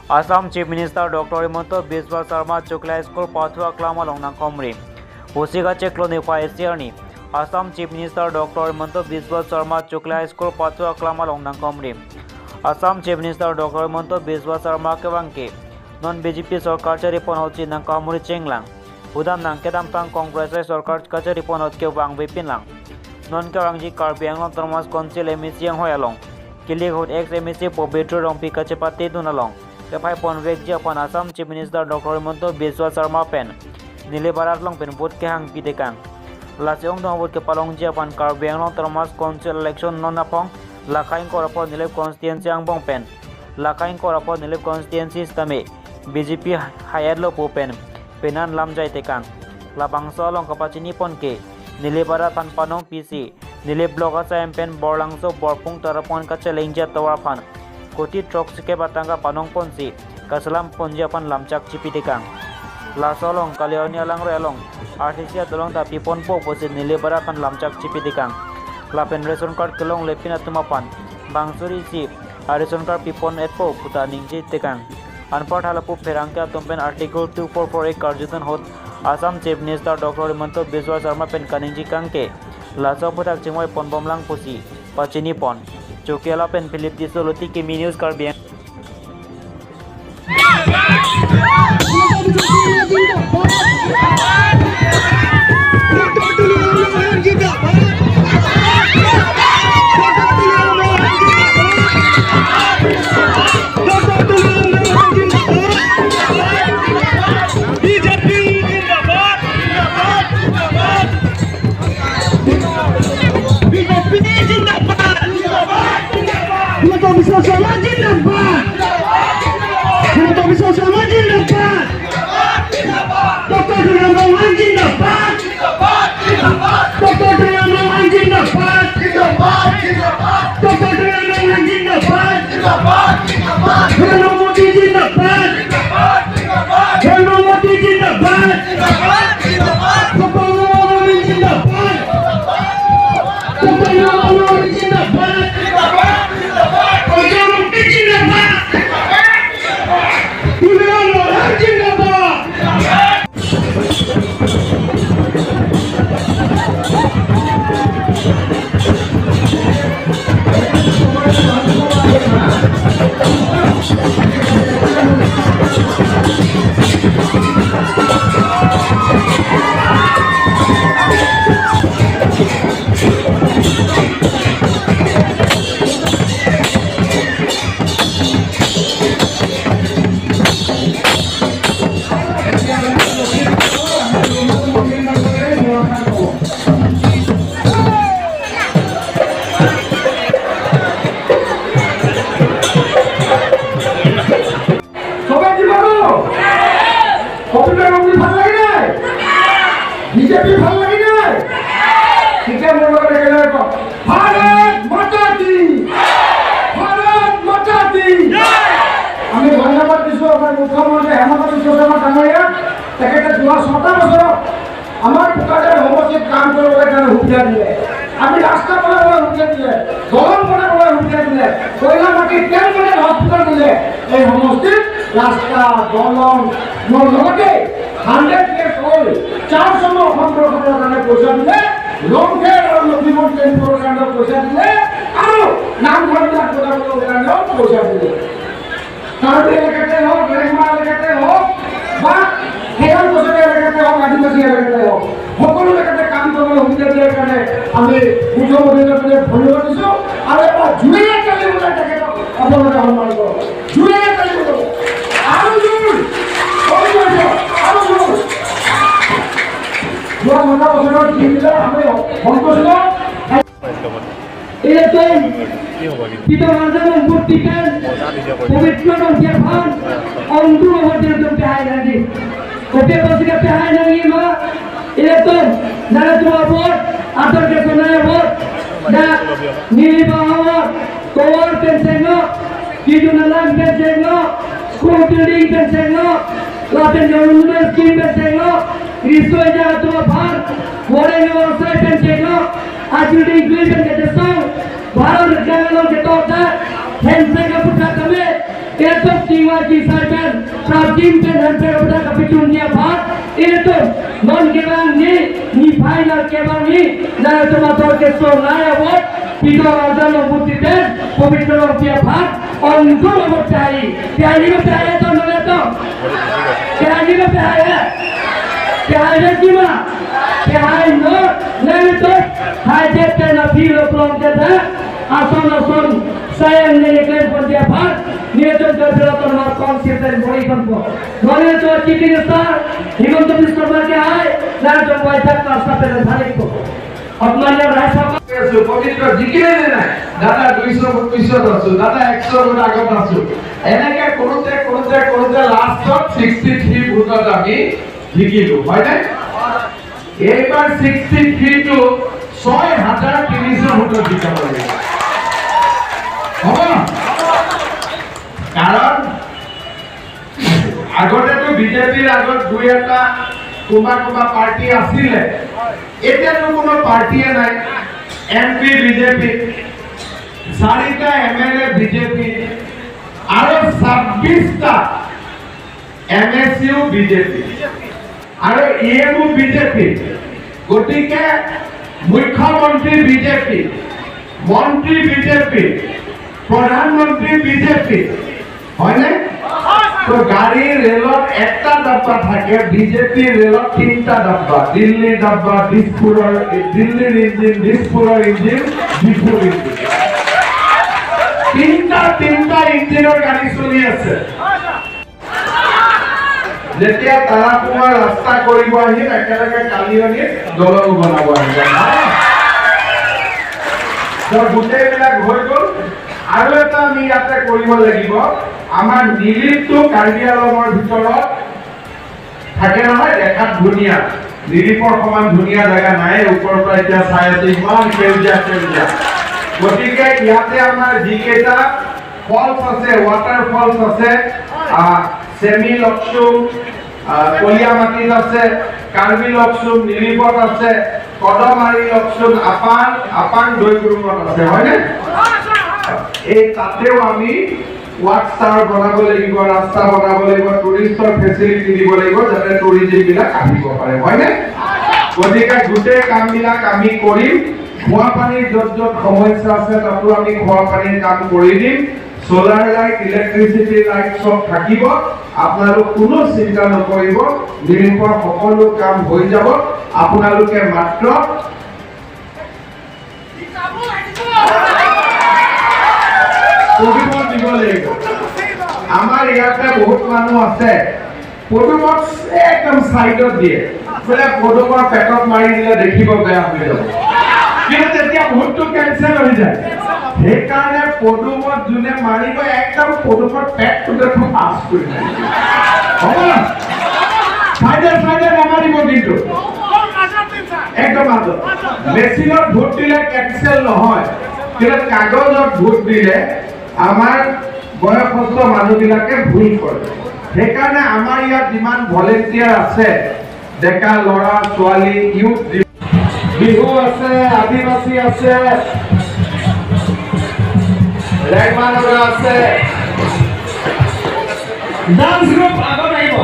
Assam Chief Minister Dr. Himanta Biswa Sarma Chukla School Pathua Klama Long Nangkomri. Husiga Chekloni Faisiarni. Assam Chief Minister Dr. Himanta Biswa Sarma Chukla School Pathua Klama Long Nangkomri. Assam Chief Minister Dr. Himanta Biswa Sarma Kewangke. Non BJP Sarkar Charipon Hochi Nangkamuri Chenglang. Udam Nangkedam Tang Congress Sarkar Kacharipon Hotke Wang Vipinlang. Non Kewangji Karbi Anglong Autonomous Council MEC Yang Hoyalong. Kilik Hut ex MEC Pobitro Rongpi Kachepati Dunalong. Kepai Pon Vek Japan Assam Chief Minister Dr. Himanta Biswa Sarma Pen. Nile Barat Long Pen Vote Kehang Pitekang. Laseong Dong Vote Kepalong Japan Karbi Anglong Autonomous Council Election Non Apong. Lakaing Korapon Nilep Constituency Angbong Pen. Lakaing Korapon Nilep Constituency Stame. BJP Hayadlo Pen. Penan Lamjai Tekang. Labangso Long Kapachini Ponke. Nile Barat Panpanong PC. Nile Block Asa Pen Borlangso Borpung Tarapon Kachalengja Tawarpan. Koti Trok Sike Batanga Panong Ponsi. Kasalam Ponjapan Lamchak Chipitekang. Lasolong Kalioni Alang Relong. RTC Atolong Tapi Ponpo Posi Nile Barat Pan Lamchak Chipitekang. Lapen Ration Card Kelong Lepina Tumapan. Bangsuri Si Ration Card Pipon Etpo Puta Ningji Tekang. Anpar Halapu Ferangka Tumpen Article 2448 Karjutan Hot Assam Chief Minister Dr. Himanta Biswa Sarma Pen Kaningji Kangke. Laso Putak Chingwai Ponbomlang Pusi Pachini Pon. Chokiala Pen Philip Disoloti Kimi News Karbi. BJP ভাল লাগে নাই তেতিয়া মোৰ লগত একেলগে কওক ভাৰত মাতা কি, ভাৰত মাতা কি। আমি ধন্যবাদ দিছোঁ আমাৰ মুখ্যমন্ত্ৰী হেমন্ত বিশ্ব শৰ্মা ডাঙৰীয়া। তেখেতে যোৱা 6টা বছৰত আমাৰ বোকাজান সমষ্টিত কাম কৰিবলৈ কাৰণে সুবিধা দিলে, আমি ৰাস্তা বনাবলৈ সুবিধা দিলে, দলং বনাবলৈ সুবিধা দিলে, কয়লা মাটিৰ তেল বনাই হস্পিটেল দিলে। এই সমষ্টিত ৰাস্তা দলং লগতে 100 years old চাৰ্চসমূহ সংৰক্ষণৰ কাৰণে পইচা দিলে, লংঘেৰ আৰু লখিমপুৰ টেম্পুৰ কাৰণেও পইচা দিলে, আৰু নামঘৰবিলাক বনাবলৈ কাৰণেও পইচা দিলে। কাৰ্বি এলেকাতে হওক, ৰেংমা এলেকাতে হওক, বা সেইখন বছৰীয়া এলেকাতে হওক, আদিবাসী এলেকাতে হওক, সকলো জেগাতে কাম কৰিবলৈ সুবিধা দিয়াৰ কাৰণে আমি মুখ্যমন্ত্ৰীজনক ধন্যবাদ দিছোঁ। আৰু এবাৰ জোৰেৰে তালি বজাই তেখেতক আপোনালোকে সন্মান কৰক, জোৰেৰে তালি বজাব, আৰু জোৰ, আৰু জোৰ। যোৱা 6টা বছৰত যিবিলাক আমি সন্তুষ্ট। Bharat Itu tiwa kisahkan Prabjim pen hantar udah kapitun dia bhat itu non kebang ni ni final kebang ni na itu mator ke so na award পিতা অর্জন উপস্থিত পবিত্র ভাত অঞ্জল চাই চাই তো নলে তো চাই কিমা চাই ন আসন আসন সায়ান নেকলেন পন্তিয়া ভাত নিয়োজন তোমার কম সিটের বড়ি করব নলে তো চিফ মিনিস্টার হিমন্ত বিশ্ব শর্মাকে আয় না তো পয়সা কাস্তা ভালিক আপোনালোক ৰাইজ আছো। পবিত্ৰ জিকিলে নে নাই? দাদা 200 ভোট পিছত আছো, দাদা 100 ভোট আগত আছো। এনেকে কৰোঁতে কৰোঁতে কৰোঁতে লাষ্টত 63 ভোটত আমি জিকিলো, হয়নে? এইবাৰ 63টো 6300 ভোটত জিকাব লাগিব, হ'ব? কাৰণ আগতেতো বিজেপিৰ আগত দুই এটা কোনোবা কোনোবা পাৰ্টি আছিলে, এতিয়াতো কোনো পাৰ্টিয়ে নাই। এমপি বিজেপি, 4টা এমএলএ বিজেপি আৰু 26টা এমএচিও বিজেপি আৰু ইএমও বিজেপি। গতিকে মুখ্যমন্ত্ৰী বিজেপি, মন্ত্ৰী বিজেপি, প্ৰধানমন্ত্ৰী বিজেপি, হয়নে? তো গাড়ী ৰেলত একটা ডাব্বা থাকে, বিজেপি ৰেলত 3টা ডাব্বা, দিল্লীৰ ডাব্বা, দিছপুৰৰ, দিল্লীৰ ইঞ্জিন, দিছপুৰৰ ইঞ্জিন, ডিফুৰ ইঞ্জিন, তিনটা ইঞ্জিনৰ গাড়ী চলি আছে। যেতিয়া তাৰাপুঙৰ ৰাস্তা কৰিব আহিম, একেলগে কালিয়নিত দলঙো বনাব আহিব। গোটেইবিলাক হৈ গ'ল। আৰু এটা আমি ইয়াতে কৰিব লাগিব, আমাৰ নিলিপটো কাৰ্বি আলঙৰ ভিতৰত থাকে নহয়, দেখাত ধুনীয়া, নিলিপৰ সমান ধুনীয়া জেগা নাই। ওপৰৰ পৰা এতিয়া চাই আছে ইমান সেউজীয়া সেউজীয়া। গতিকে ইয়াতে আমাৰ যিকেইটা ফলছ আছে, ৱাটাৰ ফলছ আছে, চেমি লকচুম কলিয়ামাটিত আছে, কাৰ্বি লকচুম নিলিপত আছে, কদমাৰী লকচুম আপাং আপাং দৈগুৰুঙত আছে, হয়নে? এই তাতেও আমি ৱাক টাৱাৰ বনাব লাগিব, ৰাস্তা বনাব লাগিব, টুৰিষ্টৰ ফেচিলিটি দিব লাগিব, যাতে টুৰিজিম বিলাক আহিব পাৰে, হয়নে? গতিকে গোটেই কামবিলাক আমি কৰিম। খোৱা পানীৰ য'ত য'ত সমস্যা আছে তাতো আমি খোৱা পানীৰ কাম কৰি দিম। চ'লাৰ লাইট, ইলেক্ট্ৰিচিটি লাইট চব থাকিব, আপোনালোক কোনো চিন্তা নকৰিব, নিৰিপৰ সকলো কাম হৈ যাব। আপোনালোকে মাত্ৰ পদুমত দিব লাগিব। আমাৰ ইয়াতে বহুত মানুহ আছে, পদুমত একদম চাইডত দিয়ে, বোলে পদুমৰ পেটত মাৰি দিলে দেখিব বেয়া হৈ যাব, কিন্তু তেতিয়া ভোটটো কেঞ্চেল হৈ যায়। সেইকাৰণে পদুমত যোনে মাৰিব একদম পদুমৰ পেটটোতে পাছ কৰি হ'ব, চাইডে চাইডে নামাৰিব, কিন্তু একদম মাজত। মেচিনত ভোট দিলে কেঞ্চেল নহয়, কিন্তু কাগজত ভোট দিলে আমাৰ বয়সস্থ মানুহবিলাকে ভুল কৰে। সেইকাৰণে আমাৰ ইয়াত যিমান ভলেণ্টিয়াৰ আছে, ডেকা ল'ৰা ছোৱালী, ইউথ, বিহু আছে, আদিবাসী আছে, ৰেংমা নগা আছে, ডান্স গ্ৰুপ আগত আহিব।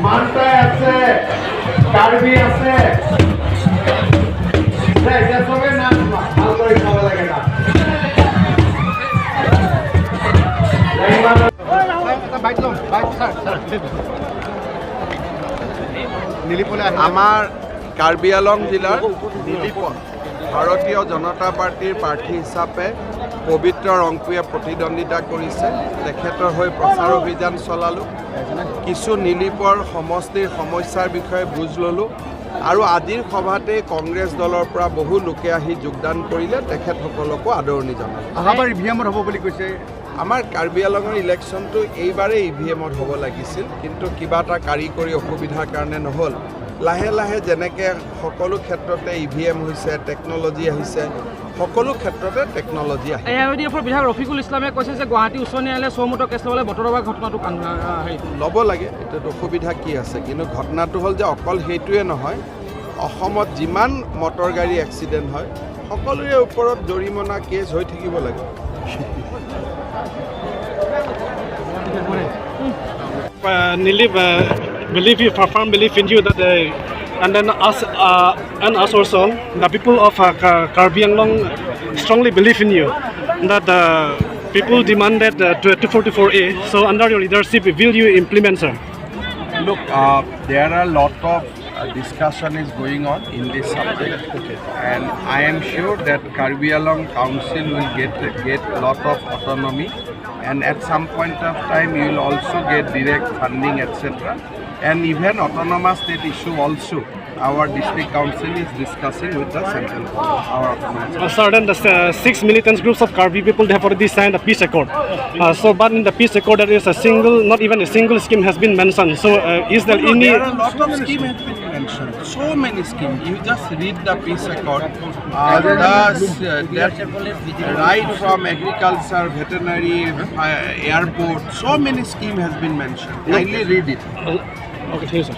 মান্তাই আছে, কাৰ্বি আছে, চবে নাচ ভাল কৰি খাব লাগে। নাচ আমাৰ কাৰ্বি আলং জিলাৰ নিলিপত ভাৰতীয় জনতা পাৰ্টীৰ প্ৰাৰ্থী হিচাপে পবিত্ৰ ৰংপুয়ে প্ৰতিদ্বন্দ্বিতা কৰিছে। তেখেতৰ হৈ প্ৰচাৰ অভিযান চলালোঁ, কিছু নিলিপৰ সমষ্টিৰ সমস্যাৰ বিষয়ে বুজ ল'লোঁ আৰু আজিৰ সভাতেই কংগ্ৰেছ দলৰ পৰা বহু লোকে আহি যোগদান কৰিলে, তেখেতসকলকো আদৰণি জনালোঁ। অহাবাৰ ইভিএমত হ'ব বুলি কৈছে। আমাৰ কাৰ্বি আলঙৰ ইলেকশ্যনটো এইবাৰেই ইভিএমত হ'ব লাগিছিল, কিন্তু কিবা এটা কাৰিকৰী অসুবিধাৰ কাৰণে নহ'ল। লাহে লাহে যেনেকৈ সকলো ক্ষেত্ৰতে ইভিএম হৈছে, টেকন'লজি আহিছে, সকলো ক্ষেত্ৰতে টেকন'লজি আহিছে। এআইইউডিএফৰ বিধায়ক ৰফিকুল ইছলামে কৈছে যে গুৱাহাটী উচ্চ ন্যায়ালয়ে চৌমতৰ কেছ ল'বলৈ বটদ্ৰৱা ঘটনাটো ল'ব লাগে, এইটোত অসুবিধা কি আছে? কিন্তু ঘটনাটো হ'ল যে অকল সেইটোৱে নহয়, অসমত যিমান মটৰ গাড়ী এক্সিডেণ্ট হয়, সকলোৰে ওপৰত জৰিমনা কেছ হৈ থাকিব লাগে। Nilip, believe you, firm belief in you that, and then us, and us also, the people of Karbi Anglong strongly believe in you, that people demanded 244A. So under your leadership, will you implement, sir? Look, there are lot of discussion is going on in this subject, and I am sure that Karbi Anglong Council will get lot of autonomy, and at some point of time you will also get direct funding, etc. And even autonomous state issue also, our district council is discussing with the central government, our autonomous. Sir, then the six militant groups of Karbi people, they have already signed a peace accord. So, but in the peace accord, there is a single, not even a single scheme has been mentioned. So, is there No, any? there are a lot of schemes have been mentioned. So many schemes. You just read the peace accord. That right from agriculture, veterinary, airport, so many schemes has been mentioned. Kindly read it. Okay, thank you, sir.